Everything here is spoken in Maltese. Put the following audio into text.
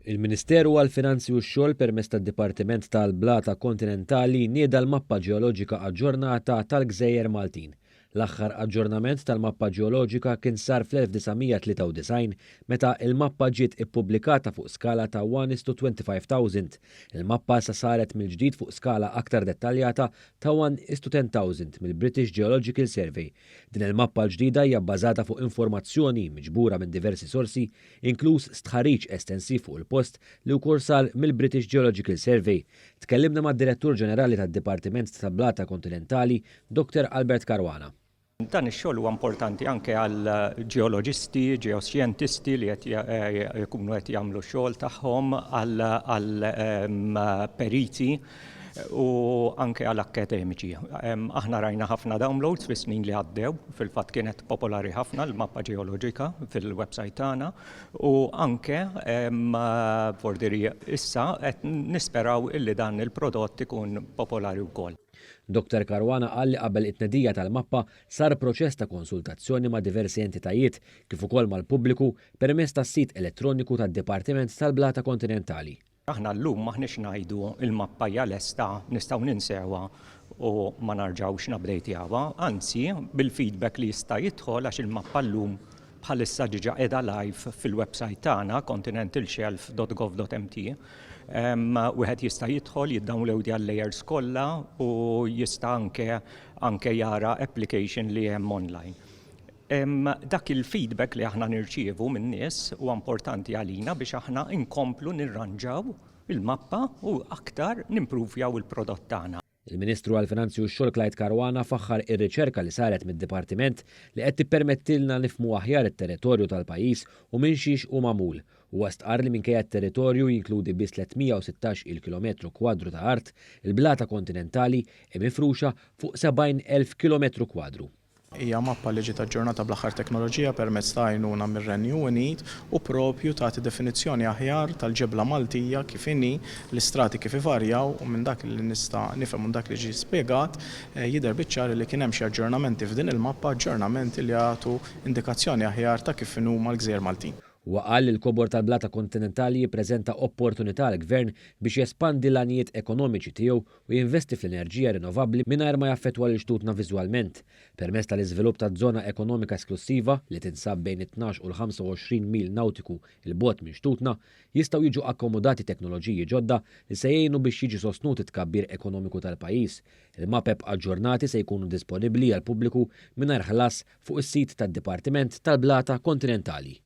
Il-Ministeru għall-Finanzi u x-Xogħol permezz tad-Dipartiment tal-Blata Kontinentali nieda l-mappa ġeoloġika aġġornata tal-Gżejjer Maltin. L-aħħar aġġornament tal-mappa ġeoloġika kien sar fl-1993 meta il-mappa ġiet ippubblikata fuq skala ta' 1:25,000. Il-mappa sa saret mill-ġdid fuq skala aktar dettaljata ta' 1:10,000 mill-British Geological Survey. Din il-mappa l-ġdida hija bbażata fuq informazzjoni miġbura minn diversi sorsi, inkluż stħarriġ estensiv fuq il-post li wkoll sar mill-British Geological Survey. Tkellimna mad-Direttur Ġenerali tad-Dipartiment tal-Blata Kontinentali, Dr. Albert Caruana. Dan ix-xogħol huwa importanti anke għal ġeoloġisti, ġeoxjentisti li qed jkunu qed jagħmlu x-xogħol tagħhom, għal periti u anke għal akademiċi. Aħna rajna ħafna downloads fis-snin li għaddew, fil-fatt kienet popolari ħafna l-mappa ġeoloġika fil-website tagħna u anke fordiri issa qed nisperaw illi dan il-prodott ikun popolari wkoll. Dr. Caruana qal li qabel it-tnedija tal-mappa sar proċess ta' konsultazzjoni ma' diversi entitajiet kif ukoll mal-pubbliku permezz tas-sit elettroniku tad-Dipartiment tal-Blata Kontinentali. Aħna llum m'aħniex ngħidu il-mappa hija lesta, nistgħu ninsewha u ma narġgħux nupdatejawha, anzi bil-feedback li jista' jidħol, għax il-mappa llum bħalissa diġà qiegħda live fil-website tagħna continentalshelf.gov.mt. Wieħed jista' jidħol, jiddownloadja l-layers kollha u jista' anke jara application li hemm online. Dak il-feedback li aħna nirċievu minn nies huwa importanti għalina biex aħna inkomplu nirranġaw il-mappa u aktar nimpruvjaw il-prodott tagħna. Il-Ministru għall-Finanzi u x-Xogħol Clyde Caruana faħħar ir-riċerka li saret mid-Dipartiment li qed tippermettilna nifhmu aħjar it-territorju tal-pajjiż u minn xiex hu magħmul. Huwa stqar li minkejja t-territorju jinkludi biss 316 il-kilometru kwadru ta' art, il-blata kontinentali hi mifruxa fuq 70,000 kilometru kwadru. Hija mappa li ġiet aġġornata bl-aħħar teknoloġija permezz ta' għajnuna mir-Renju Unit u propju tagħti definizzjoni aħjar tal-ġebla Maltija kif inhi, l-istrati kif ivarjaw, u minn dak li nista' nifhem u dak li ġie spjegat jidher biċ-ċar li kien hemm xi aġġornamenti f'din il-mappa, aġġornamenti li jagħtu indikazzjoni aħjar ta' kif inhuma l-gżejjer Maltin. Huwa qal li l-kobor tal-blata kontinentali jippreżenta opportunità għall-gvern biex jespandi l-għanijiet ekonomiċi tiegħu u jinvesti fl-enerġija rinnovabbli mingħajr ma jaffettwa lil xtutna viżwalment. Permezz tal-iżvilupp ta' żona ekonomika esklusiva li tinsab bejn it-12 u l-25 mil nautiku 'l bogħod minn xtutna, jistgħu jiġu akkomodati teknoloġiji ġodda li se jgħinu biex jiġi sostnut it-tkabbir ekonomiku tal-pajjiż. Il-mapep aġġornati se jkunu disponibbli għall-pubbliku mingħajr ħlas fuq is-sit tad-Dipartiment tal-Blata Kontinentali.